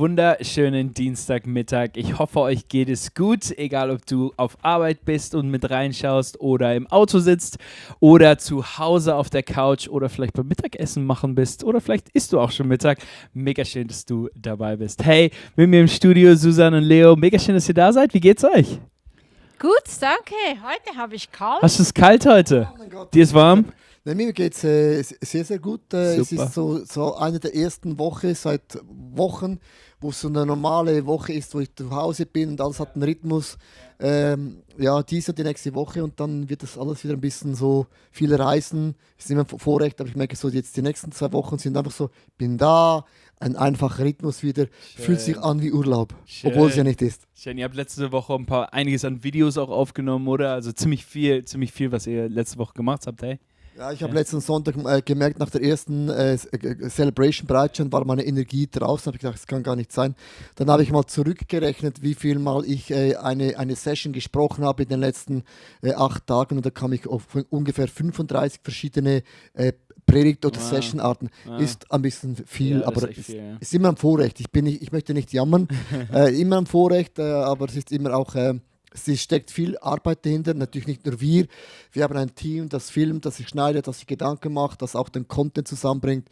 Wunderschönen Dienstagmittag. Ich hoffe, euch geht es gut, egal ob du auf Arbeit bist und mit reinschaust oder im Auto sitzt oder zu Hause auf der Couch oder vielleicht beim Mittagessen machen bist oder vielleicht isst du auch schon Mittag. Mega schön, dass du dabei bist. Hey, mit mir im Studio Susanne und Leo. Mega schön, dass ihr da seid. Wie geht's euch? Gut, danke. Heute habe ich kalt. Hast du es kalt heute? Oh mein Gott. Dir ist warm? Nein, mir geht es sehr, sehr gut. Es Super. ist so eine der ersten Wochen seit Wochen, wo es so eine normale Woche ist, wo ich zu Hause bin und alles hat einen Rhythmus. Ja, diese und die nächste Woche und dann wird das alles wieder ein bisschen so, viele Reisen. Ist immer ein Vorrecht, aber ich merke so, jetzt die nächsten 2 Wochen sind einfach so, bin da, ein einfacher Rhythmus wieder, fühlt sich an wie Urlaub, obwohl es ja nicht ist. Schön, ihr habt letzte Woche einiges an Videos auch aufgenommen, oder? Also ziemlich viel, was ihr letzte Woche gemacht habt, hey? Ja, ich habe letzten Sonntag gemerkt, nach der ersten Celebration bereits schon war meine Energie draußen. Habe ich gedacht, das kann gar nicht sein. Dann habe ich mal zurückgerechnet, wie viel Mal ich eine Session gesprochen habe in den letzten 8 Tagen. Und da kam ich auf ungefähr 35 verschiedene Predigt- oder Sessionarten. Ist ein bisschen viel, Ja, das ist aber echt es viel, ja. ist immer ein Vorrecht. Ich möchte nicht jammern. Immer ein Vorrecht, aber es ist immer auch... Es steckt viel Arbeit dahinter, natürlich nicht nur wir. Wir haben ein Team, das filmt, das sich schneidet, das sich Gedanken macht, das auch den Content zusammenbringt.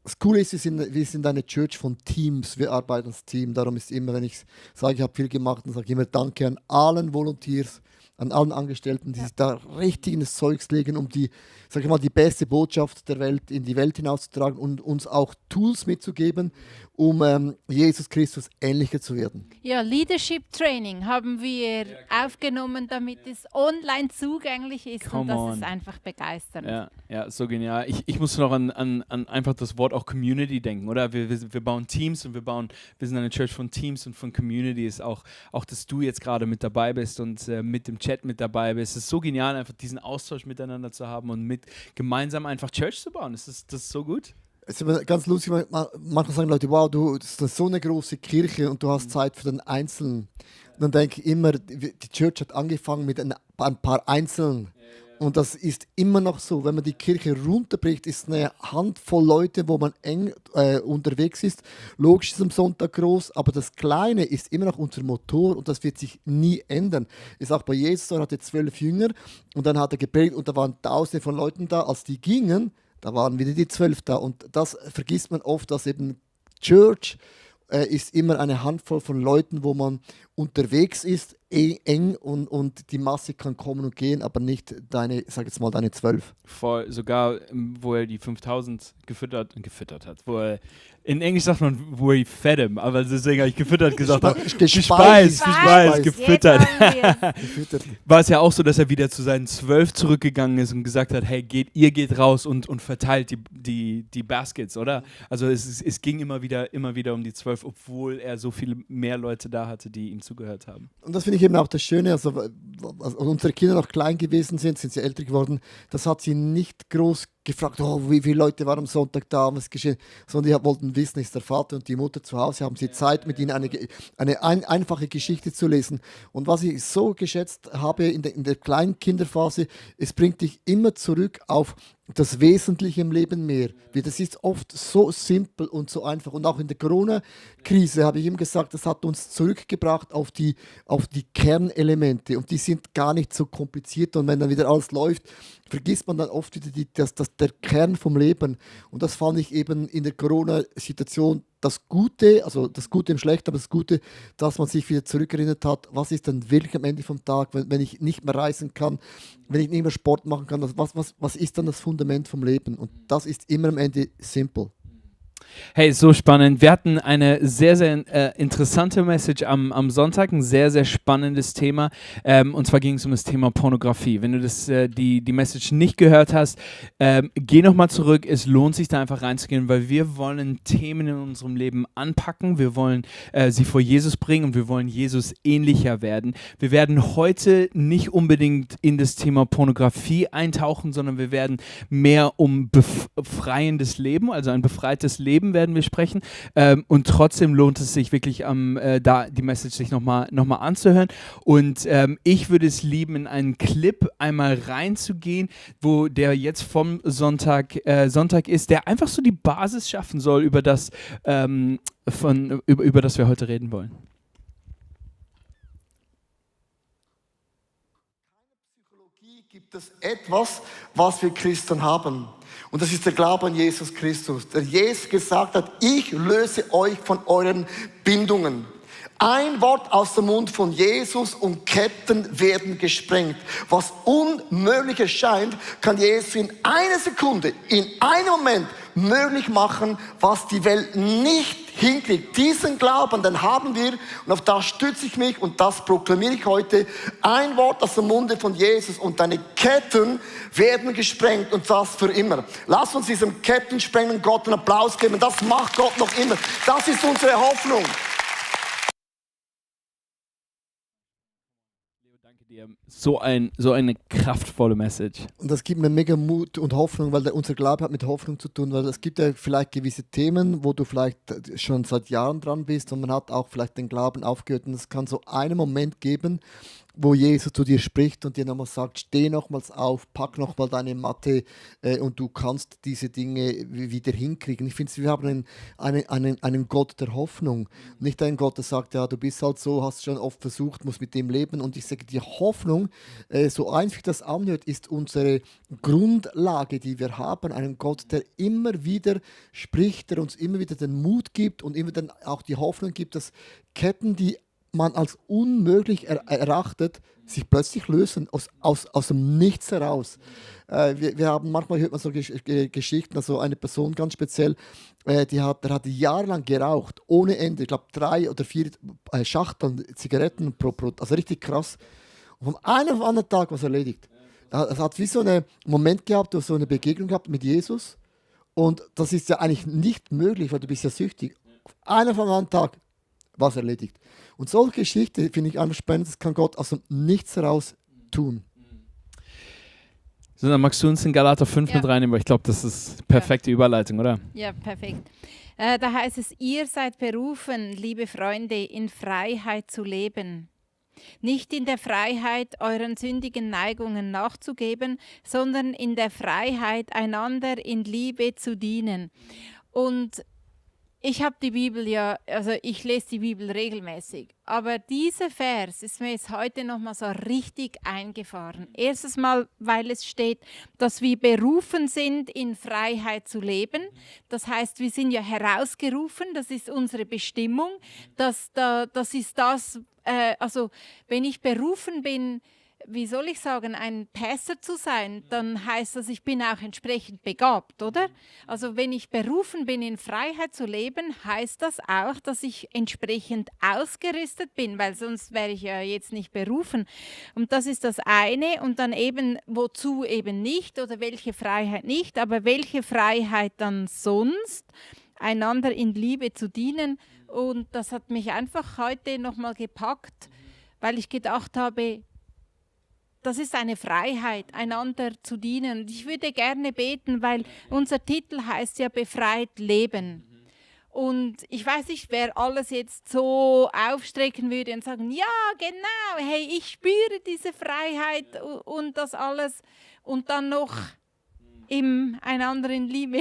Das Coole ist, wir sind eine Church von Teams, wir arbeiten als Team. Darum ist immer, wenn ich sage, ich habe viel gemacht, dann sage ich immer Danke an allen Volunteers, an allen Angestellten, die sich da richtig in das Zeugs legen, um die, sag ich mal, die beste Botschaft der Welt in die Welt hinauszutragen und uns auch Tools mitzugeben, um Jesus Christus ähnlicher zu werden. Ja, Leadership Training haben wir aufgenommen, damit es online zugänglich ist und Come das on. ist einfach begeisternd. Ja, so genial. Ich muss noch an einfach das Wort auch Community denken, oder? Wir bauen Teams und wir sind eine Church von Teams und von Community. Ist auch dass du jetzt gerade mit dabei bist und mit dem Chat mit dabei bist. Es ist so genial, einfach diesen Austausch miteinander zu haben und gemeinsam einfach Church zu bauen. Das ist so gut. Es ist immer ganz lustig, manchmal sagen Leute, wow, das ist so eine große Kirche und du hast Zeit für den Einzelnen. Und dann denke ich immer, die Church hat angefangen mit ein paar Einzelnen. Und das ist immer noch so, wenn man die Kirche runterbricht, ist eine Handvoll Leute, wo man eng unterwegs ist. Logisch ist am Sonntag groß, aber das Kleine ist immer noch unser Motor und das wird sich nie ändern. Ist auch bei Jesus, er hatte 12 Jünger und dann hat er gepredigt und da waren Tausende von Leuten da. Als die gingen, da waren wieder die 12 da und das vergisst man oft, dass eben Church ist immer eine Handvoll von Leuten, wo man unterwegs ist, eng und die Masse kann kommen und gehen, aber nicht deine 12. Voll, sogar wo er die 5000 gefüttert hat. In Englisch sagt man, wo er fed him, aber deswegen habe ich gefüttert gesagt. Gespeist, gefüttert. Gefüttert. War es ja auch so, dass er wieder zu seinen 12 zurückgegangen ist und gesagt hat, hey, ihr geht raus und verteilt die Baskets, oder? Also es ging immer wieder um die 12, obwohl er so viele mehr Leute da hatte, die ihm zugehört haben. Und das finde ich eben auch das Schöne, also als unsere Kinder noch klein gewesen sind sie älter geworden, das hat sie nicht groß gefragt, wie viele Leute waren am Sonntag da, was geschehen, sondern die wollten wissen, ist der Vater und die Mutter zu Hause, haben sie Zeit, mit ihnen eine einfache Geschichte zu lesen. Und was ich so geschätzt habe in der kleinen Kinderphase, es bringt dich immer zurück auf das Wesentliche im Leben mehr. Das ist oft so simpel und so einfach. Und auch in der Corona-Krise habe ich ihm gesagt, das hat uns zurückgebracht auf die Kernelemente. Und die sind gar nicht so kompliziert. Und wenn dann wieder alles läuft, vergisst man dann oft wieder der Kern vom Leben. Und das fand ich eben in der Corona-Situation das Gute, also das Gute im Schlechten, aber das Gute, dass man sich wieder zurückerinnert hat, was ist denn wirklich am Ende vom Tag, wenn ich nicht mehr reisen kann, wenn ich nicht mehr Sport machen kann, was ist dann das Fundament vom Leben? Und das ist immer am Ende simple. Hey, so spannend. Wir hatten eine sehr, sehr interessante Message am Sonntag, ein sehr, sehr spannendes Thema. Und zwar ging es um das Thema Pornografie. Wenn du die Message nicht gehört hast, geh nochmal zurück. Es lohnt sich da einfach reinzugehen, weil wir wollen Themen in unserem Leben anpacken. Wir wollen sie vor Jesus bringen und wir wollen Jesus ähnlicher werden. Wir werden heute nicht unbedingt in das Thema Pornografie eintauchen, sondern wir werden mehr um befreiendes Leben, also ein befreites Leben Leben werden wir sprechen. Und trotzdem lohnt es sich wirklich, da die Message sich nochmal anzuhören. Und ich würde es lieben, in einen Clip einmal reinzugehen, wo der jetzt vom Sonntag ist, der einfach so die Basis schaffen soll, über das wir heute reden wollen. Psychologie gibt es etwas, was wir Christen haben. Und das ist der Glaube an Jesus Christus. Der Jesus gesagt hat, ich löse euch von euren Bindungen. Ein Wort aus dem Mund von Jesus und Ketten werden gesprengt. Was unmöglich erscheint, kann Jesus in einer Sekunde, in einem Moment möglich machen, was die Welt nicht hinkriegt. Diesen Glauben, den haben wir und auf das stütze ich mich und das proklamiere ich heute. Ein Wort aus dem Munde von Jesus und deine Ketten werden gesprengt und das für immer. Lass uns diesem Kettensprengen Gott einen Applaus geben. Das macht Gott noch immer. Das ist unsere Hoffnung. So eine kraftvolle Message. Und das gibt mir mega Mut und Hoffnung, weil unser Glaube hat mit Hoffnung zu tun, weil es gibt ja vielleicht gewisse Themen, wo du vielleicht schon seit Jahren dran bist und man hat auch vielleicht den Glauben aufgehört und es kann so einen Moment geben, wo Jesus zu dir spricht und dir nochmal sagt, steh nochmals auf, pack nochmal deine Matte und du kannst diese Dinge wieder hinkriegen. Ich finde, wir haben einen Gott der Hoffnung, nicht einen Gott, der sagt, ja, du bist halt so, hast schon oft versucht, musst mit dem leben. Und ich sage, die Hoffnung, so einfach das anhört, ist unsere Grundlage, die wir haben. Einen Gott, der immer wieder spricht, der uns immer wieder den Mut gibt und immer dann auch die Hoffnung gibt, dass Ketten, die man als unmöglich erachtet, sich plötzlich lösen, aus dem Nichts heraus. Wir haben, manchmal hört man so Geschichten, also eine Person ganz speziell, der hat jahrelang geraucht, ohne Ende, ich glaube 3 oder 4 Schachteln Zigaretten also richtig krass. Und von einem auf den anderen Tag war es erledigt. Er hat wie so einen Moment gehabt, so eine Begegnung gehabt mit Jesus und das ist ja eigentlich nicht möglich, weil du bist ja süchtig. Auf einen auf den anderen Tag war es erledigt. Und solche Geschichte finde ich einfach spannend, das kann Gott aus dem Nichts heraus tun. So, dann magst du uns in Galater 5 mit reinnehmen, weil ich glaube, das ist perfekte Überleitung, oder? Ja, perfekt. Da heißt es, ihr seid berufen, liebe Freunde, in Freiheit zu leben. Nicht in der Freiheit, euren sündigen Neigungen nachzugeben, sondern in der Freiheit, einander in Liebe zu dienen. Und ich habe die Bibel ich lese die Bibel regelmäßig, aber dieser Vers ist mir jetzt heute nochmal so richtig eingefahren. Erstens mal, weil es steht, dass wir berufen sind, in Freiheit zu leben. Das heißt, wir sind ja herausgerufen, das ist unsere Bestimmung. Das ist das, wenn ich berufen bin, wie soll ich sagen, ein Pastor zu sein, dann heißt das, ich bin auch entsprechend begabt, oder? Also wenn ich berufen bin, in Freiheit zu leben, heißt das auch, dass ich entsprechend ausgerüstet bin, weil sonst wäre ich ja jetzt nicht berufen. Und das ist das eine. Und dann eben, wozu eben nicht oder welche Freiheit nicht, aber welche Freiheit dann sonst, einander in Liebe zu dienen. Und das hat mich einfach heute nochmal gepackt, weil ich gedacht habe, das ist eine Freiheit, einander zu dienen. Und ich würde gerne beten, weil unser Titel heißt ja befreit leben. Und ich weiß nicht, wer alles jetzt so aufstrecken würde und sagen, ja, genau, hey, ich spüre diese Freiheit und das alles. Und dann noch einander in Liebe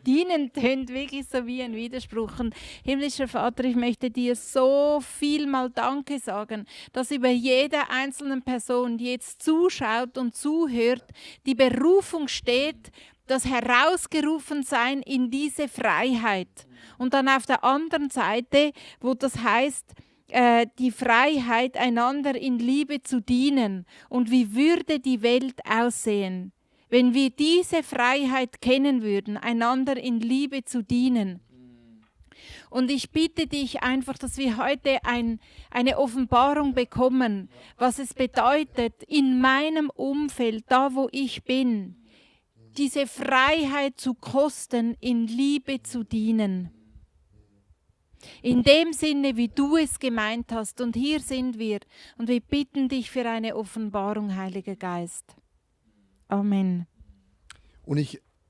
dienen, tönt wirklich so wie ein Widerspruch. Und himmlischer Vater, ich möchte dir so viel mal Danke sagen, dass über jede einzelne Person, die jetzt zuschaut und zuhört, die Berufung steht, das Herausgerufensein in diese Freiheit. Und dann auf der anderen Seite, wo das heißt, die Freiheit, einander in Liebe zu dienen. Und wie würde die Welt aussehen, wenn wir diese Freiheit kennen würden, einander in Liebe zu dienen? Und ich bitte dich einfach, dass wir heute eine Offenbarung bekommen, was es bedeutet, in meinem Umfeld, da wo ich bin, diese Freiheit zu kosten, in Liebe zu dienen. In dem Sinne, wie du es gemeint hast. Und hier sind wir. Und wir bitten dich für eine Offenbarung, Heiliger Geist. Amen. Und ich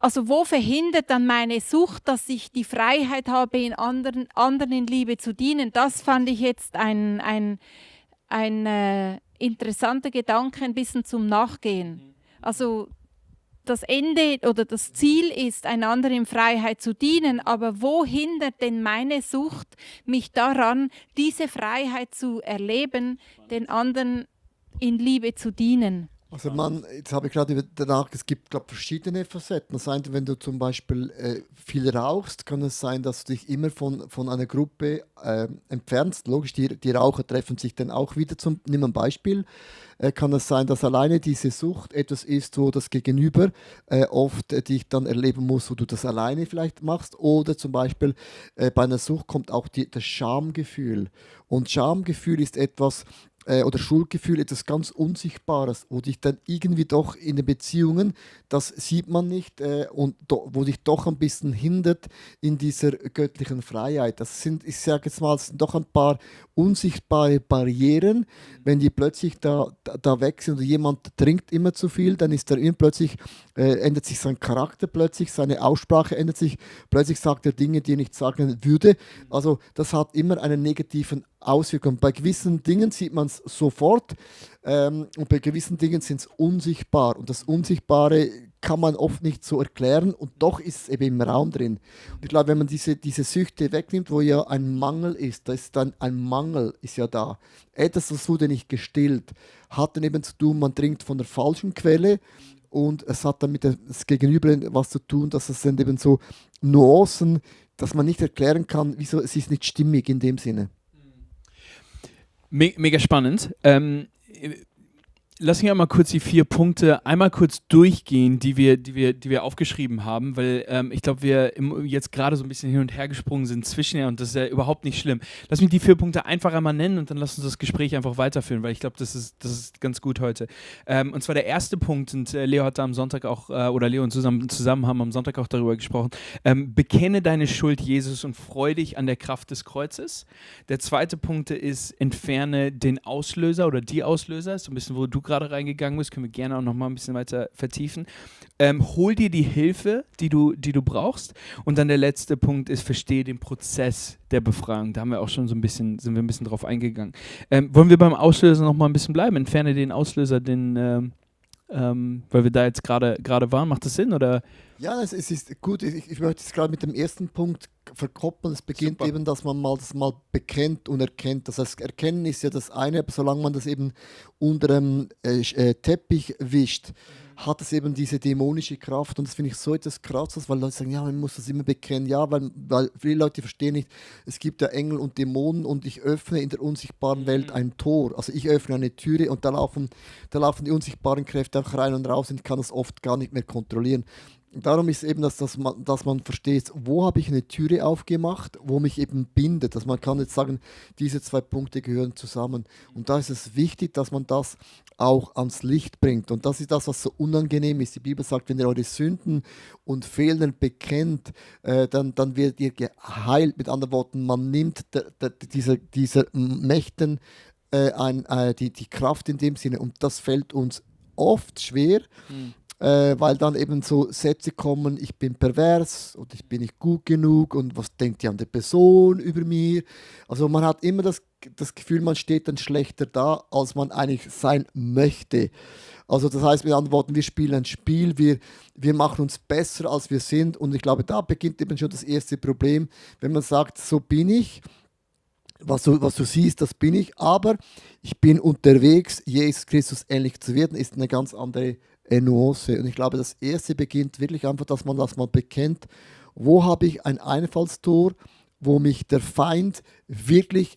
Also wo verhindert dann meine Sucht, dass ich die Freiheit habe, anderen in Liebe zu dienen? Das fand ich jetzt ein interessanter Gedanke, ein bisschen zum Nachgehen. Also das Ende oder das Ziel ist, einander in Freiheit zu dienen, aber wo hindert denn meine Sucht mich daran, diese Freiheit zu erleben, den anderen in Liebe zu dienen? Also jetzt habe ich gerade danach, es gibt, glaube verschiedene Facetten. Das eine, wenn du zum Beispiel viel rauchst, kann es sein, dass du dich immer von einer Gruppe entfernst. Logisch, die Raucher treffen sich dann auch wieder. Nimm ein Beispiel. Kann es sein, dass alleine diese Sucht etwas ist, wo das Gegenüber oft dich dann erleben muss, wo du das alleine vielleicht machst. Oder zum Beispiel bei einer Sucht kommt auch das Schamgefühl. Und Schamgefühl ist etwas, oder Schuldgefühl, etwas ganz Unsichtbares, wo dich dann irgendwie doch in den Beziehungen, das sieht man nicht, und wo dich doch ein bisschen hindert in dieser göttlichen Freiheit. Das sind, ich sage jetzt mal, es sind doch ein paar unsichtbare Barrieren. Wenn die plötzlich da weg sind oder jemand trinkt immer zu viel, dann ist er immer plötzlich, ändert sich sein Charakter plötzlich, seine Aussprache ändert sich, plötzlich sagt er Dinge, die er nicht sagen würde. Also das hat immer einen negativen Auswirkungen. Bei gewissen Dingen sieht man es sofort, und bei gewissen Dingen sind es unsichtbar. Und das Unsichtbare kann man oft nicht so erklären und doch ist es eben im Raum drin. Und ich glaube, wenn man diese Süchte wegnimmt, wo ja ein Mangel ist, da ist dann ein Mangel ist ja da. Etwas, das wurde nicht gestillt, hat dann eben zu tun, man trinkt von der falschen Quelle. Und es hat dann mit das Gegenüber was zu tun, dass es sind eben so Nuancen, dass man nicht erklären kann, wieso es ist nicht stimmig in dem Sinne. Mega spannend. Lass mich einmal kurz die 4 Punkte einmal kurz durchgehen, die wir aufgeschrieben haben, weil ich glaube, wir jetzt gerade so ein bisschen hin und her gesprungen sind zwischen und das ist ja überhaupt nicht schlimm. Lass mich die 4 Punkte einfach einmal nennen und dann lass uns das Gespräch einfach weiterführen, weil ich glaube, das ist ganz gut heute. Und zwar der erste Punkt, und Leo hat da am Sonntag auch, oder Leo und zusammen haben am Sonntag auch darüber gesprochen, bekenne deine Schuld Jesus und freu dich an der Kraft des Kreuzes. Der zweite Punkt ist, entferne den Auslöser oder die Auslöser, so ein bisschen, wo du gerade reingegangen bist, können wir gerne auch noch mal ein bisschen weiter vertiefen. Hol dir die Hilfe, die du brauchst. Und dann der letzte Punkt ist, verstehe den Prozess der Befreiung. Da sind wir ein bisschen drauf eingegangen. Wollen wir beim Auslöser noch mal ein bisschen bleiben? Entferne den Auslöser, weil wir da jetzt gerade waren. Macht das Sinn, oder? Ja, es ist gut. Ich möchte es gerade mit dem ersten Punkt verkoppeln. Es beginnt Super. eben, dass man das mal bekennt und erkennt. Das heißt, erkennen ist ja das eine, aber solange man das eben unter dem Teppich wischt, hat es eben diese dämonische Kraft. Und das finde ich so etwas Krasses, weil Leute sagen, ja, man muss das immer bekennen. Ja, weil viele Leute verstehen nicht, es gibt ja Engel und Dämonen und ich öffne in der unsichtbaren Welt ein Tor. Also ich öffne eine Türe und da laufen die unsichtbaren Kräfte einfach rein und raus und ich kann das oft gar nicht mehr kontrollieren. Darum ist eben, dass man versteht, wo habe ich eine Türe aufgemacht, wo mich eben bindet. Dass man kann jetzt sagen, diese 2 Punkte gehören zusammen. Und da ist es wichtig, dass man das auch ans Licht bringt. Und das ist das, was so unangenehm ist. Die Bibel sagt, wenn ihr eure Sünden und Fehler bekennt, dann werdet ihr geheilt. Mit anderen Worten, man nimmt dieser Mächten die Kraft in dem Sinne. Und das fällt uns oft schwer. Weil dann eben so Sätze kommen, ich bin pervers oder ich bin nicht gut genug und was denkt die andere Person über mir. Also man hat immer das Gefühl, man steht dann schlechter da, als man eigentlich sein möchte. Also das heißt mit anderen Worten, wir spielen ein Spiel, wir machen uns besser, als wir sind und ich glaube, da beginnt eben schon das erste Problem, wenn man sagt, so bin ich. Was du siehst, das bin ich, aber ich bin unterwegs, Jesus Christus ähnlich zu werden, ist eine ganz andere Nuance. Und ich glaube, das erste beginnt wirklich einfach, dass man das mal bekennt. Wo habe ich ein Einfallstor, wo mich der Feind wirklich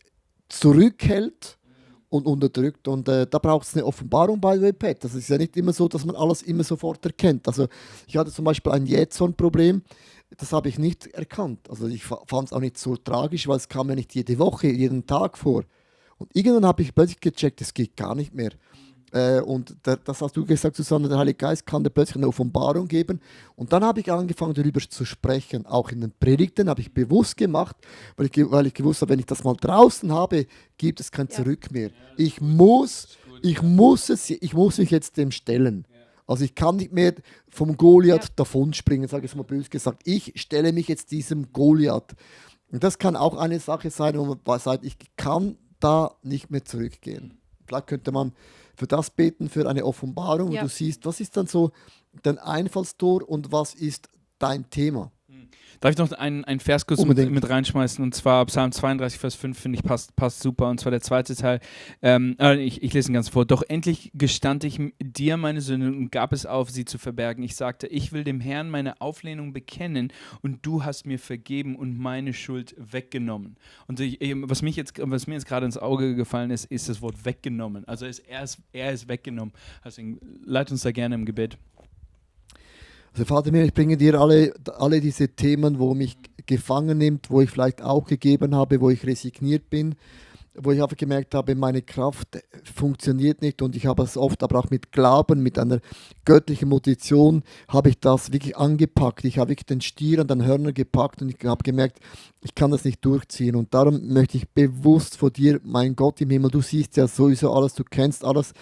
zurückhält und unterdrückt? Und da braucht es eine Offenbarung bei Repet. Das ist ja nicht immer so, dass man alles immer sofort erkennt. Also ich hatte zum Beispiel ein Jetson-Problem, das habe ich nicht erkannt. Also ich fand es auch nicht so tragisch, weil es kam ja nicht jede Woche, jeden Tag vor. Und irgendwann habe ich plötzlich gecheckt, es geht gar nicht mehr. Und das hast du gesagt, Susanne, der Heilige Geist kann dir plötzlich eine Offenbarung geben. Und dann habe ich angefangen, darüber zu sprechen. Auch in den Predigten habe ich bewusst gemacht, weil ich gewusst habe, wenn ich das mal draußen habe, gibt es kein Zurück mehr. Ich muss mich jetzt dem stellen. Also ich kann nicht mehr vom Goliath davonspringen, sage ich es mal böse gesagt. Ich stelle mich jetzt diesem Goliath. Und das kann auch eine Sache sein, wo man sagt, ich kann da nicht mehr zurückgehen. Vielleicht könnte man für das beten, für eine Offenbarung, wo Ja. du siehst, was ist dann so dein Einfallstor und was ist dein Thema. Darf ich noch einen Vers kurz mit reinschmeißen? Und zwar Psalm 32, Vers 5, finde ich, passt super. Und zwar der zweite Teil. Ich lese ihn ganz vor. Doch endlich gestand ich dir meine Sünden und gab es auf, sie zu verbergen. Ich sagte, ich will dem Herrn meine Auflehnung bekennen und du hast mir vergeben und meine Schuld weggenommen. Und was mir jetzt gerade ins Auge gefallen ist, ist das Wort weggenommen. Also er ist weggenommen. Deswegen leit uns da gerne im Gebet. Also Vater mir, ich bringe dir alle diese Themen, wo mich gefangen nimmt, wo ich vielleicht auch gegeben habe, wo ich resigniert bin, wo ich einfach gemerkt habe, meine Kraft funktioniert nicht und ich habe es oft, aber auch mit Glauben, mit einer göttlichen Motivation, habe ich das wirklich angepackt. Ich habe wirklich den Stier an den Hörnern gepackt und ich habe gemerkt, ich kann das nicht durchziehen. Und darum möchte ich bewusst vor dir, mein Gott im Himmel, du siehst ja sowieso alles, du kennst alles,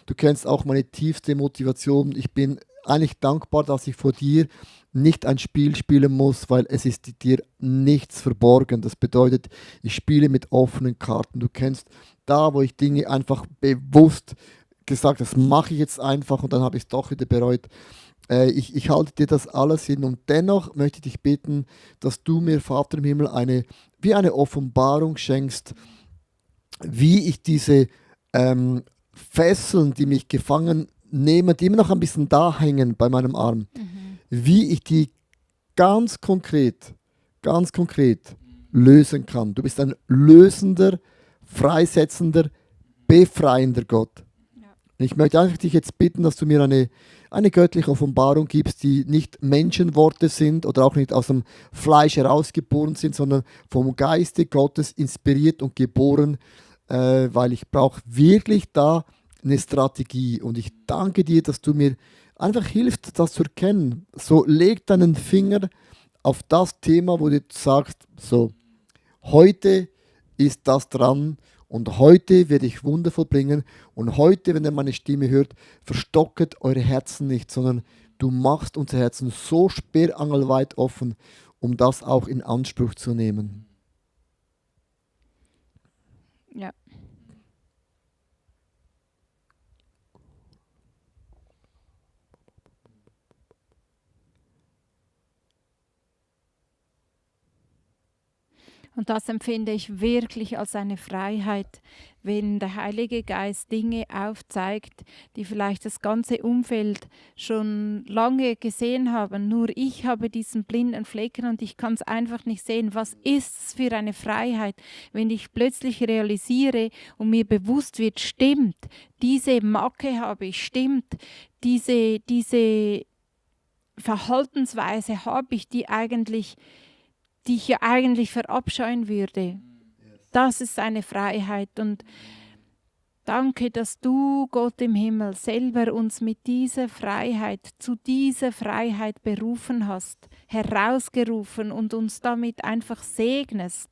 du kennst auch meine tiefste Motivation. Ich bin eigentlich dankbar, dass ich vor dir nicht ein Spiel spielen muss, weil es ist dir nichts verborgen. Das bedeutet, ich spiele mit offenen Karten. Du kennst da, wo ich Dinge einfach bewusst gesagt habe, das mache ich jetzt einfach und dann habe ich es doch wieder bereut. Ich halte dir das alles hin und dennoch möchte ich dich bitten, dass du mir, Vater im Himmel, wie eine Offenbarung schenkst, wie ich diese Fesseln, die mich gefangen nehmen, die immer noch ein bisschen da hängen bei meinem Arm, wie ich die ganz konkret lösen kann. Du bist ein lösender, freisetzender, befreiender Gott. Ja. Ich möchte einfach dich jetzt bitten, dass du mir eine göttliche Offenbarung gibst, die nicht Menschenworte sind oder auch nicht aus dem Fleisch herausgeboren sind, sondern vom Geiste Gottes inspiriert und geboren, weil ich brauche wirklich da eine Strategie und ich danke dir, dass du mir einfach hilfst, das zu erkennen. So leg deinen Finger auf das Thema, wo du sagst, so, heute ist das dran und heute werde ich Wunder vollbringen und heute, wenn ihr meine Stimme hört, verstocket eure Herzen nicht, sondern du machst unser Herzen so sperrangelweit offen, um das auch in Anspruch zu nehmen. Ja. Und das empfinde ich wirklich als eine Freiheit, wenn der Heilige Geist Dinge aufzeigt, die vielleicht das ganze Umfeld schon lange gesehen haben. Nur ich habe diesen blinden Flecken und ich kann es einfach nicht sehen. Was ist es für eine Freiheit, wenn ich plötzlich realisiere und mir bewusst wird, stimmt, diese Macke habe ich, stimmt, diese Verhaltensweise habe ich, die ich ja eigentlich verabscheuen würde. Das ist eine Freiheit und danke, dass du, Gott im Himmel, selber uns mit dieser Freiheit, zu dieser Freiheit berufen hast, herausgerufen und uns damit einfach segnest.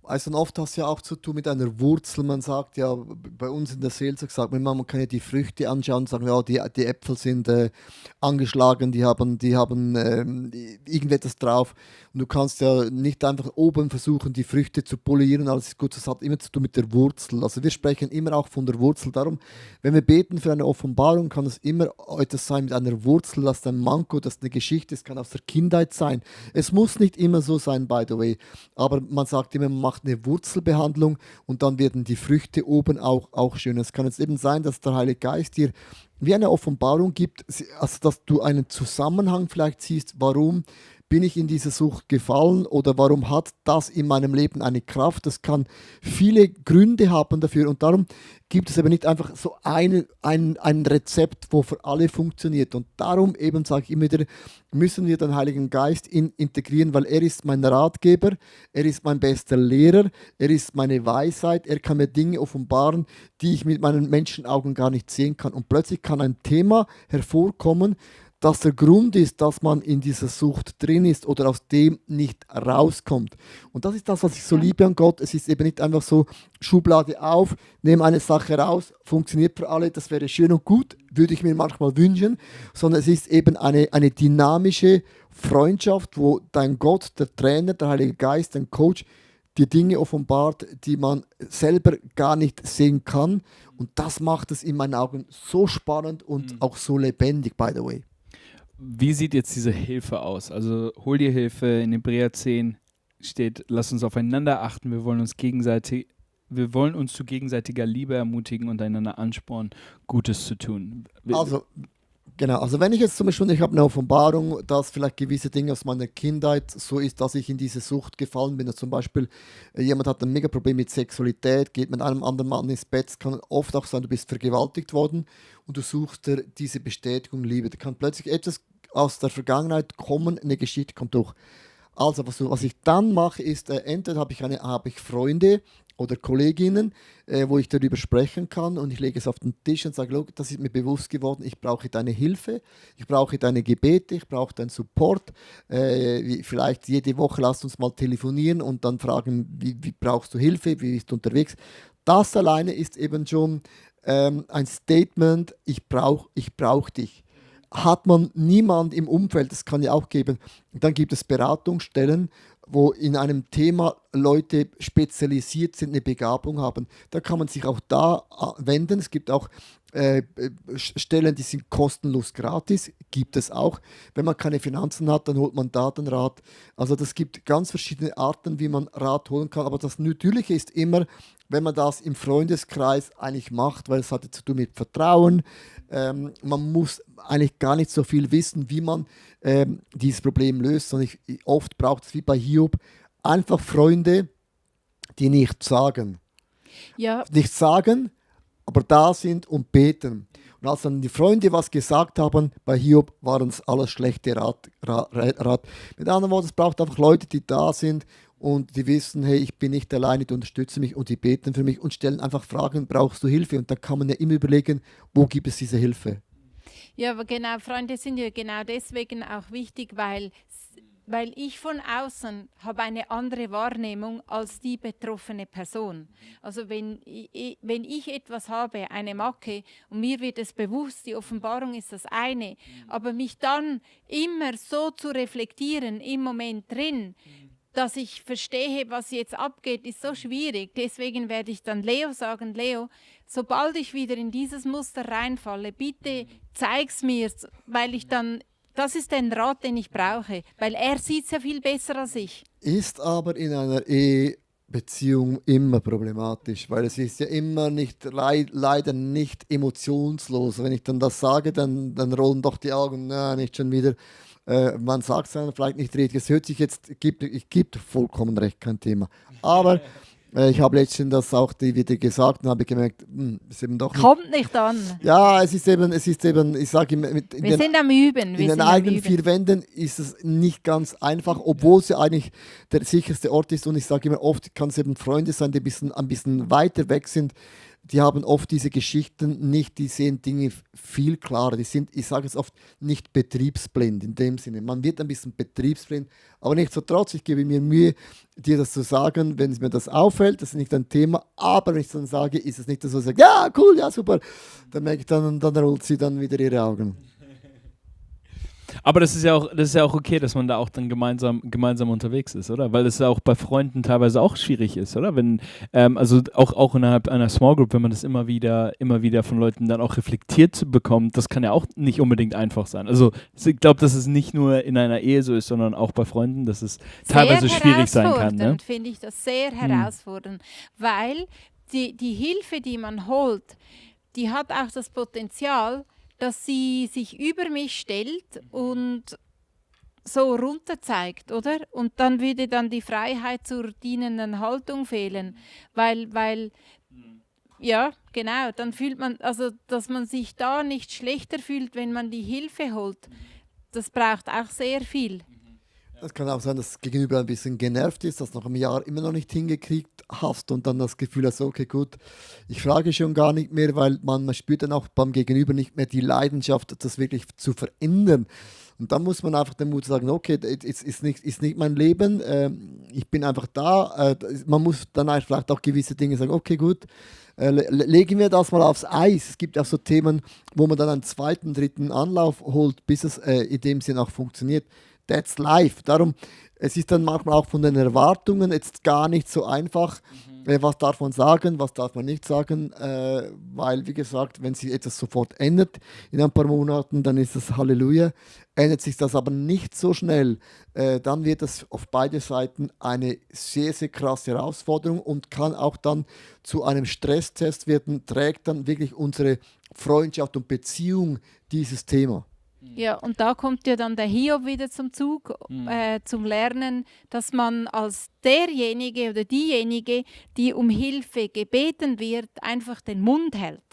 Also oft hast du ja auch zu tun mit einer Wurzel. Man sagt ja, bei uns in der Seelsorge sagt man kann ja die Früchte anschauen und sagen, ja, die Äpfel sind angeschlagen, die haben irgendetwas drauf. Und du kannst ja nicht einfach oben versuchen, die Früchte zu polieren, alles ist gut, das hat immer zu tun mit der Wurzel. Also wir sprechen immer auch von der Wurzel. Darum, wenn wir beten für eine Offenbarung, kann es immer etwas sein mit einer Wurzel, das ist ein Manko, das ist eine Geschichte, es kann aus der Kindheit sein. Es muss nicht immer so sein, by the way, aber man sagt immer, man macht eine Wurzelbehandlung und dann werden die Früchte oben auch schön. Es kann jetzt eben sein, dass der Heilige Geist dir wie eine Offenbarung gibt, also dass du einen Zusammenhang vielleicht siehst, warum bin ich in diese Sucht gefallen oder warum hat das in meinem Leben eine Kraft? Das kann viele Gründe haben dafür und darum gibt es aber nicht einfach so ein Rezept, wo für alle funktioniert. Und darum eben sage ich immer wieder, müssen wir den Heiligen Geist integrieren, weil er ist mein Ratgeber, er ist mein bester Lehrer, er ist meine Weisheit, er kann mir Dinge offenbaren, die ich mit meinen Menschenaugen gar nicht sehen kann. Und plötzlich kann ein Thema hervorkommen, dass der Grund ist, dass man in dieser Sucht drin ist oder aus dem nicht rauskommt. Und das ist das, was ich so liebe an Gott. Es ist eben nicht einfach so, Schublade auf, nehme eine Sache raus, funktioniert für alle, das wäre schön und gut, würde ich mir manchmal wünschen, sondern es ist eben eine dynamische Freundschaft, wo dein Gott, der Trainer, der Heilige Geist, dein Coach, die Dinge offenbart, die man selber gar nicht sehen kann. Und das macht es in meinen Augen so spannend und auch so lebendig, by the way. Wie sieht jetzt diese Hilfe aus? Also hol dir Hilfe, in Hebräer 10 steht, lass uns aufeinander achten, wir wollen uns zu gegenseitiger Liebe ermutigen und einander anspornen, Gutes zu tun. Also wenn ich jetzt zum Beispiel, ich habe eine Offenbarung, dass vielleicht gewisse Dinge aus meiner Kindheit so ist, dass ich in diese Sucht gefallen bin. Zum Beispiel, jemand hat ein Mega-Problem mit Sexualität, geht mit einem anderen Mann ins Bett. Es kann oft auch sein, du bist vergewaltigt worden und du suchst dir diese Bestätigung, Liebe. Da kann plötzlich etwas aus der Vergangenheit kommen, eine Geschichte kommt durch. Also, was ich dann mache, ist, entweder habe ich Freunde oder Kolleginnen, wo ich darüber sprechen kann und ich lege es auf den Tisch und sage, das ist mir bewusst geworden, ich brauche deine Hilfe, ich brauche deine Gebete, ich brauche deinen Support. Vielleicht jede Woche lasst uns mal telefonieren und dann fragen, wie brauchst du Hilfe, wie bist du unterwegs. Das alleine ist eben schon ein Statement, ich brauch dich. Hat man niemand im Umfeld, das kann ja auch geben, dann gibt es Beratungsstellen, wo in einem Thema Leute spezialisiert sind, eine Begabung haben. Da kann man sich auch da wenden. Es gibt auch Stellen, die sind kostenlos gratis, gibt es auch. Wenn man keine Finanzen hat, dann holt man da den Rat. Also das gibt ganz verschiedene Arten, wie man Rat holen kann. Aber das Natürliche ist immer, wenn man das im Freundeskreis eigentlich macht, weil es hat zu tun mit Vertrauen. Man muss eigentlich gar nicht so viel wissen, wie man dieses Problem löst, sondern oft braucht es wie bei Hiob einfach Freunde, die nichts sagen. Ja. Nichts sagen, aber da sind und beten. Und als dann die Freunde was gesagt haben, bei Hiob waren es alles schlechte Rat. Mit anderen Worten, es braucht einfach Leute, die da sind und die wissen, hey, ich bin nicht alleine, die unterstützen mich und die beten für mich und stellen einfach Fragen, brauchst du Hilfe? Und dann kann man ja immer überlegen, wo gibt es diese Hilfe? Ja, aber genau, Freunde sind ja genau deswegen auch wichtig, weil ich von außen habe eine andere Wahrnehmung als die betroffene Person. Also wenn ich etwas habe, eine Macke, und mir wird es bewusst, die Offenbarung ist das eine, aber mich dann immer so zu reflektieren im Moment drin, dass ich verstehe, was jetzt abgeht, ist so schwierig. Deswegen werde ich dann Leo sagen, Leo, sobald ich wieder in dieses Muster reinfalle, bitte zeig's mir, weil ich dann, das ist der Rat, den ich brauche, weil er sieht es ja viel besser als ich. Ist aber in einer Ehebeziehung immer problematisch, weil es ist ja immer nicht, leider nicht emotionslos. Wenn ich dann das sage, dann rollen doch die Augen, na, nicht schon wieder. Man sagt es dann vielleicht nicht richtig, es hört sich jetzt, gibt vollkommen recht, kein Thema. Aber ich habe letztens das auch wieder gesagt und habe gemerkt, ist eben doch nicht. Kommt nicht an. Ja, es ist eben, ich sage immer, wir sind am Üben. In den eigenen vier Wänden ist es nicht ganz einfach, obwohl es ja eigentlich der sicherste Ort ist. Und ich sage immer, oft kann es eben Freunde sein, die ein bisschen weiter weg sind. Die haben oft diese Geschichten nicht, die sehen Dinge viel klarer. Die sind, ich sage es oft, nicht betriebsblind in dem Sinne. Man wird ein bisschen betriebsblind, aber nichtsdestotrotz, ich gebe mir Mühe, dir das zu sagen, wenn es mir das auffällt, das ist nicht ein Thema, aber wenn ich dann sage, ist es nicht so, dass ich sage, ja, cool, ja, super, dann merke ich dann rollt sie dann wieder ihre Augen. Aber das ist ja auch okay, dass man da auch dann gemeinsam unterwegs ist, oder? Weil es ja auch bei Freunden teilweise auch schwierig ist, oder? Wenn, also auch innerhalb einer Small Group, wenn man das immer wieder von Leuten dann auch reflektiert zu bekommen, das kann ja auch nicht unbedingt einfach sein. Also ich glaube, dass es nicht nur in einer Ehe so ist, sondern auch bei Freunden, dass es teilweise schwierig sein kann. Ne? Finde ich das sehr herausfordernd, weil die Hilfe, die man holt, die hat auch das Potenzial, dass sie sich über mich stellt und so runter zeigt, oder? Und dann würde dann die Freiheit zur dienenden Haltung fehlen, weil ja, genau, dann fühlt man, also dass man sich da nicht schlechter fühlt, wenn man die Hilfe holt, das braucht auch sehr viel. Es kann auch sein, dass das Gegenüber ein bisschen genervt ist, dass nach einem Jahr immer noch nicht hingekriegt hast und dann das Gefühl hast, okay, gut, ich frage schon gar nicht mehr, weil man spürt dann auch beim Gegenüber nicht mehr die Leidenschaft, das wirklich zu verändern. Und dann muss man einfach den Mut sagen, okay, es ist nicht mein Leben, ich bin einfach da. Man muss dann halt vielleicht auch gewisse Dinge sagen, okay, gut, legen wir das mal aufs Eis. Es gibt auch so Themen, wo man dann einen zweiten, dritten Anlauf holt, bis es in dem Sinn auch funktioniert. That's life. Darum, es ist dann manchmal auch von den Erwartungen jetzt gar nicht so einfach, was darf man sagen, was darf man nicht sagen, weil, wie gesagt, wenn sich etwas sofort ändert in ein paar Monaten, dann ist das Halleluja. Ändert sich das aber nicht so schnell, dann wird das auf beide Seiten eine sehr, sehr krasse Herausforderung und kann auch dann zu einem Stresstest werden, trägt dann wirklich unsere Freundschaft und Beziehung dieses Thema. Ja, und da kommt ja dann der Hiob wieder zum Zug, zum Lernen, dass man als derjenige oder diejenige, die um Hilfe gebeten wird, einfach den Mund hält.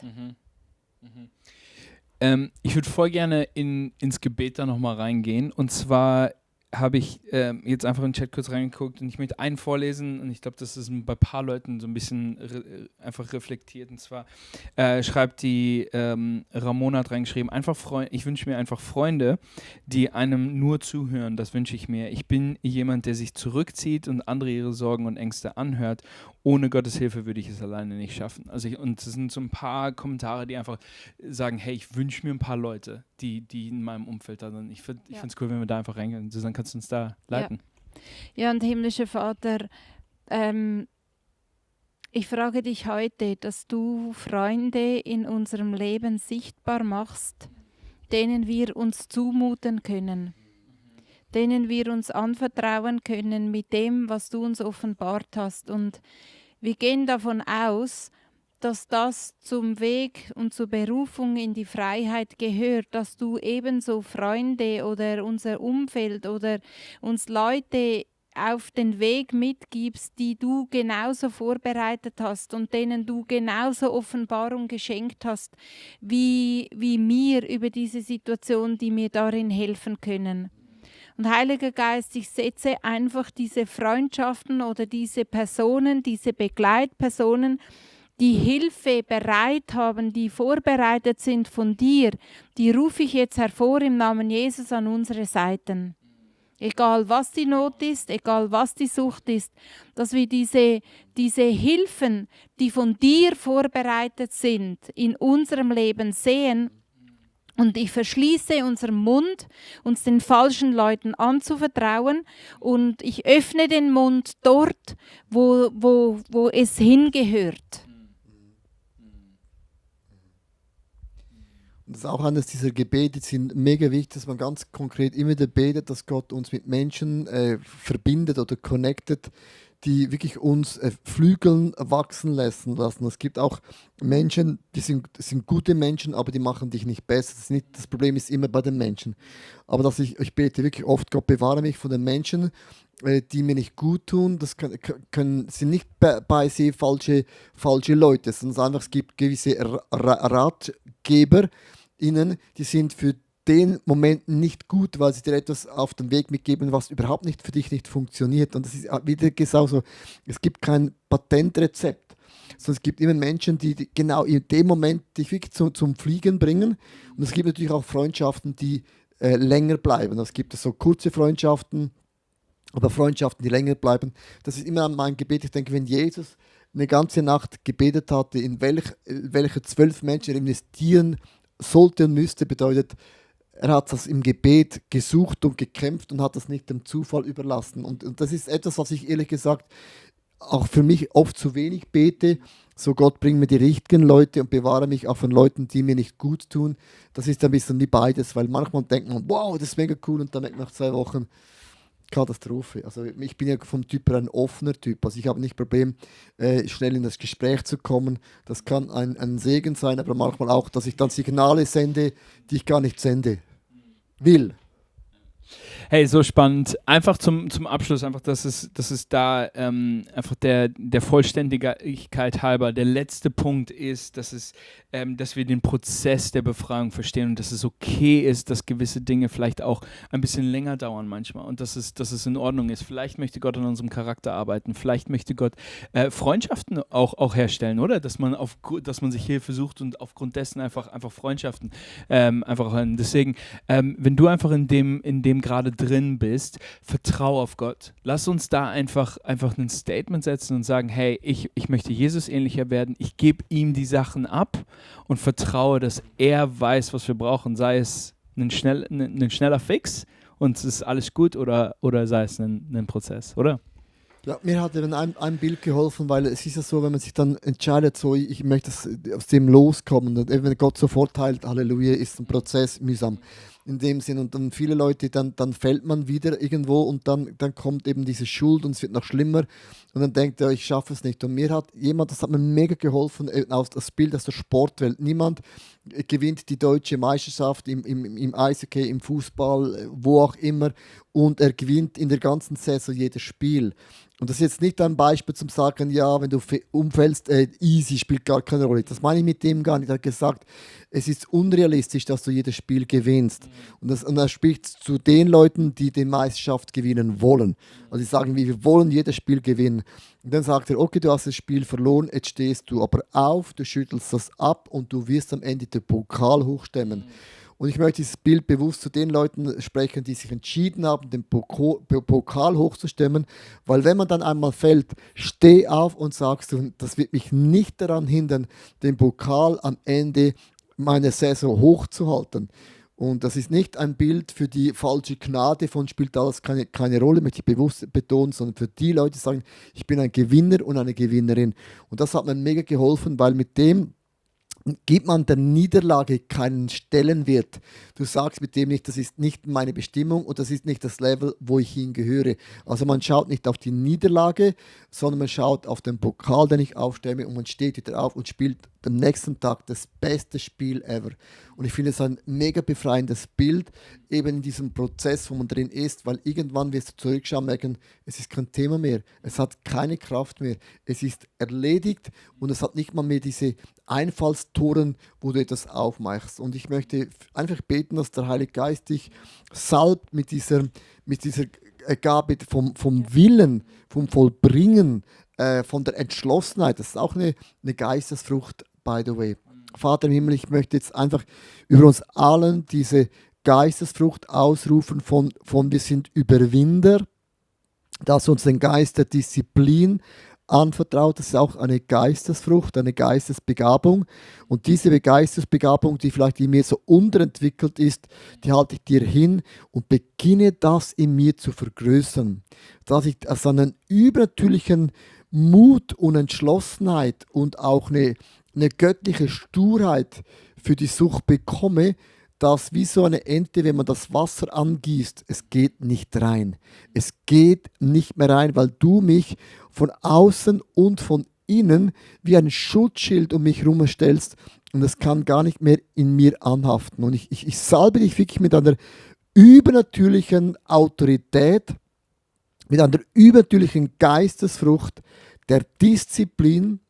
Ich würde voll gerne ins Gebet da nochmal reingehen. Und zwar habe ich jetzt einfach in den Chat kurz reingeguckt und ich möchte einen vorlesen und ich glaube, das ist bei ein paar Leuten so ein bisschen einfach reflektiert. Und zwar schreibt die Ramona hat reingeschrieben, ich wünsche mir einfach Freunde, die einem nur zuhören, das wünsche ich mir. Ich bin jemand, der sich zurückzieht und andere ihre Sorgen und Ängste anhört. Ohne Gottes Hilfe würde ich es alleine nicht schaffen. Und es sind so ein paar Kommentare, die einfach sagen, hey, ich wünsche mir ein paar Leute, die in meinem Umfeld da sind. Ich finde es cool, wenn wir da einfach reingehen. Susanne, kannst du uns da leiten? Ja, und himmlischer Vater, ich frage dich heute, dass du Freunde in unserem Leben sichtbar machst, denen wir uns zumuten können, denen wir uns anvertrauen können mit dem, was du uns offenbart hast. Und wir gehen davon aus, dass das zum Weg und zur Berufung in die Freiheit gehört, dass du ebenso Freunde oder unser Umfeld oder uns Leute auf den Weg mitgibst, die du genauso vorbereitet hast und denen du genauso Offenbarung geschenkt hast, wie mir über diese Situation, die mir darin helfen können. Und Heiliger Geist, ich setze einfach diese Freundschaften oder diese Personen, diese Begleitpersonen, die Hilfe bereit haben, die vorbereitet sind von dir, die rufe ich jetzt hervor im Namen Jesus an unsere Seiten. Egal was die Not ist, egal was die Sucht ist, dass wir diese Hilfen, die von dir vorbereitet sind, in unserem Leben sehen. Und ich verschließe unseren Mund, uns den falschen Leuten anzuvertrauen. Und ich öffne den Mund dort, wo es hingehört. Und das ist auch eines dieser Gebete, die sind mega wichtig, dass man ganz konkret immer wieder betet, dass Gott uns mit Menschen verbindet oder connected, die wirklich uns Flügeln wachsen lassen. Es gibt auch Menschen, die sind gute Menschen, aber die machen dich nicht besser. Das Problem ist immer bei den Menschen. Aber dass ich bete wirklich oft, Gott bewahre mich von den Menschen, die mir nicht gut tun. Das sind nicht bei se falsche Leute, sondern einfach, es gibt gewisse Ratgeber, die sind für den Moment nicht gut, weil sie dir etwas auf den Weg mitgeben, was überhaupt nicht für dich nicht funktioniert. Und das ist wieder gesagt so, es gibt kein Patentrezept, sondern es gibt immer Menschen, die genau in dem Moment dich wirklich zum Fliegen bringen. Und es gibt natürlich auch Freundschaften, die länger bleiben. Es gibt so kurze Freundschaften, aber Freundschaften, die länger bleiben. Das ist immer mein Gebet. Ich denke, wenn Jesus eine ganze Nacht gebetet hatte, in welche 12 Menschen er investieren sollte und müsste, bedeutet, er hat das im Gebet gesucht und gekämpft und hat das nicht dem Zufall überlassen. Und das ist etwas, was ich ehrlich gesagt auch für mich oft zu wenig bete. So, Gott, bring mir die richtigen Leute und bewahre mich auch von Leuten, die mir nicht gut tun. Das ist ein bisschen wie beides, weil manchmal denkt man, wow, das ist mega cool, und dann merkt man nach 2 Wochen, Katastrophe. Also ich bin ja vom Typ her ein offener Typ. Also ich habe nicht Problem, schnell in das Gespräch zu kommen. Das kann ein Segen sein, aber manchmal auch, dass ich dann Signale sende, die ich gar nicht sende will. Hey, so spannend. Einfach zum Abschluss, einfach, dass es da einfach der Vollständigkeit halber, der letzte Punkt ist, dass wir den Prozess der Befreiung verstehen und dass es okay ist, dass gewisse Dinge vielleicht auch ein bisschen länger dauern manchmal und dass es in Ordnung ist. Vielleicht möchte Gott an unserem Charakter arbeiten, vielleicht möchte Gott Freundschaften auch herstellen, oder? Dass man sich Hilfe sucht und aufgrund dessen einfach Freundschaften einfach hören. Deswegen, wenn du einfach in dem gerade drin bist, vertrau auf Gott. Lass uns da einfach ein Statement setzen und sagen, hey, ich möchte Jesus ähnlicher werden, ich gebe ihm die Sachen ab und vertraue, dass er weiß, was wir brauchen, sei es ein schneller Fix und es ist alles gut oder sei es ein Prozess, oder? Ja, mir hat eben ein Bild geholfen, weil es ist ja so, wenn man sich dann entscheidet, so ich möchte aus dem loskommen, und eben wenn Gott sofort heilt, Halleluja, ist ein Prozess mühsam in dem Sinn, und dann viele Leute, dann fällt man wieder irgendwo und dann kommt eben diese Schuld und es wird noch schlimmer und dann denkt er, ich schaffe es nicht. Und mir hat jemand, das hat mir mega geholfen, aus das Bild aus der Sportwelt. Niemand gewinnt die deutsche Meisterschaft im Eishockey, im Fußball, wo auch immer, und er gewinnt in der ganzen Saison jedes Spiel. Und das ist jetzt nicht ein Beispiel zum sagen, ja, wenn du umfällst, easy, spielt gar keine Rolle. Das meine ich mit dem gar nicht. Er hat gesagt, es ist unrealistisch, dass du jedes Spiel gewinnst. Und er spricht zu den Leuten, die die Meisterschaft gewinnen wollen. Also die sagen, wir wollen jedes Spiel gewinnen. Und dann sagt er, okay, du hast das Spiel verloren, jetzt stehst du aber auf, du schüttelst das ab und du wirst am Ende den Pokal hochstemmen. Und ich möchte dieses Bild bewusst zu den Leuten sprechen, die sich entschieden haben, den Pokal hochzustemmen, weil wenn man dann einmal fällt, steh auf und sagst du, das wird mich nicht daran hindern, den Pokal am Ende meiner Saison hochzuhalten. Und das ist nicht ein Bild für die falsche Gnade von spielt alles keine Rolle, möchte ich bewusst betonen, sondern für die Leute, die sagen, ich bin ein Gewinner und eine Gewinnerin. Und das hat mir mega geholfen, weil mit dem gibt man der Niederlage keinen Stellenwert. Du sagst mit dem nicht, das ist nicht meine Bestimmung und das ist nicht das Level, wo ich hingehöre. Also man schaut nicht auf die Niederlage, sondern man schaut auf den Pokal, den ich aufstemme, und man steht wieder auf und spielt am nächsten Tag das beste Spiel ever. Und ich finde es ein mega befreiendes Bild, eben in diesem Prozess, wo man drin ist, weil irgendwann wirst du zurückschauen und merken, es ist kein Thema mehr, es hat keine Kraft mehr, es ist erledigt und es hat nicht mal mehr diese Einfallstoren, wo du etwas aufmachst. Und ich möchte einfach beten, dass der Heilige Geist dich salbt mit dieser Gabe vom Willen, vom Vollbringen, von der Entschlossenheit. Das ist auch eine Geistesfrucht, by the way. Vater im Himmel, ich möchte jetzt einfach über uns allen diese Geistesfrucht ausrufen von wir sind Überwinder, dass uns den Geist der Disziplin anvertraut. Das ist auch eine Geistesfrucht, eine Geistesbegabung. Und diese Geistesbegabung, die vielleicht in mir so unterentwickelt ist, die halte ich dir hin und beginne das in mir zu vergrößern. Dass ich also einen übernatürlichen Mut und Entschlossenheit und auch eine göttliche Sturheit für die Sucht bekomme, dass wie so eine Ente, wenn man das Wasser angießt, es geht nicht rein. Es geht nicht mehr rein, weil du mich von außen und von innen wie ein Schutzschild um mich herum stellst und es kann gar nicht mehr in mir anhaften. Und ich salbe dich wirklich mit einer übernatürlichen Autorität, mit einer übernatürlichen Geistesfrucht, der Disziplin,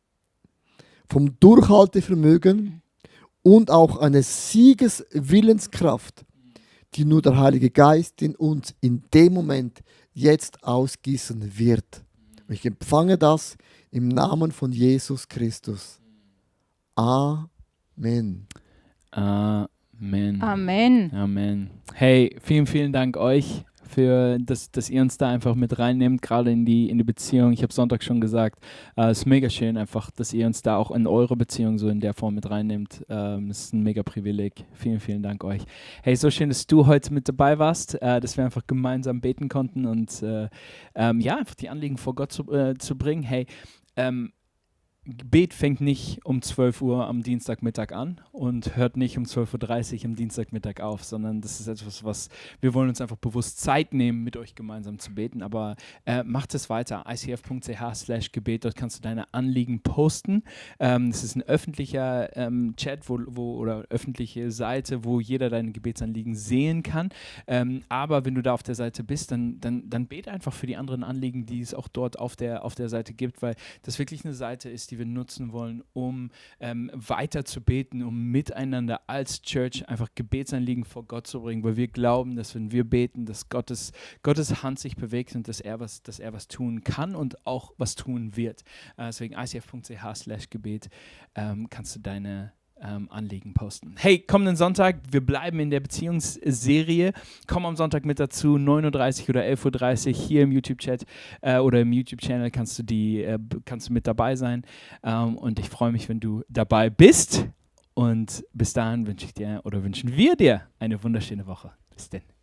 vom Durchhaltevermögen und auch eine Siegeswillenskraft, die nur der Heilige Geist in uns in dem Moment jetzt ausgießen wird. Ich empfange das im Namen von Jesus Christus. Amen. Amen. Amen. Amen. Hey, vielen Dank euch für dass ihr uns da einfach mit reinnehmt, gerade in die Beziehung. Ich habe Sonntag schon gesagt, es ist mega schön einfach, dass ihr uns da auch in eure Beziehung so in der Form mit reinnehmt. Es ist ein mega Privileg. Vielen Dank euch. Hey, so schön, dass du heute mit dabei warst, dass wir einfach gemeinsam beten konnten und einfach die Anliegen vor Gott zu bringen. Hey, Gebet fängt nicht um 12 Uhr am Dienstagmittag an und hört nicht um 12:30 Uhr am Dienstagmittag auf, sondern das ist etwas, was wir wollen uns einfach bewusst Zeit nehmen, mit euch gemeinsam zu beten. Aber macht es weiter. icf.ch/Gebet, dort kannst du deine Anliegen posten. Es ist ein öffentlicher Chat oder öffentliche Seite, wo jeder deine Gebetsanliegen sehen kann. Aber wenn du da auf der Seite bist, dann bete einfach für die anderen Anliegen, die es auch dort auf der Seite gibt, weil das wirklich eine Seite ist, die wir nutzen wollen, um weiter zu beten, um miteinander als Church einfach Gebetsanliegen vor Gott zu bringen, weil wir glauben, dass wenn wir beten, dass Gottes Hand sich bewegt und dass er was tun kann und auch was tun wird. Deswegen icf.ch/Gebet kannst du deine Anliegen posten. Hey, kommenden Sonntag, wir bleiben in der Beziehungsserie. Komm am Sonntag mit dazu, 9:30 Uhr oder 11:30 Uhr hier im YouTube-Chat oder im YouTube-Channel kannst du mit dabei sein. Und ich freue mich, wenn du dabei bist. Und bis dahin wünschen wir dir eine wunderschöne Woche. Bis denn.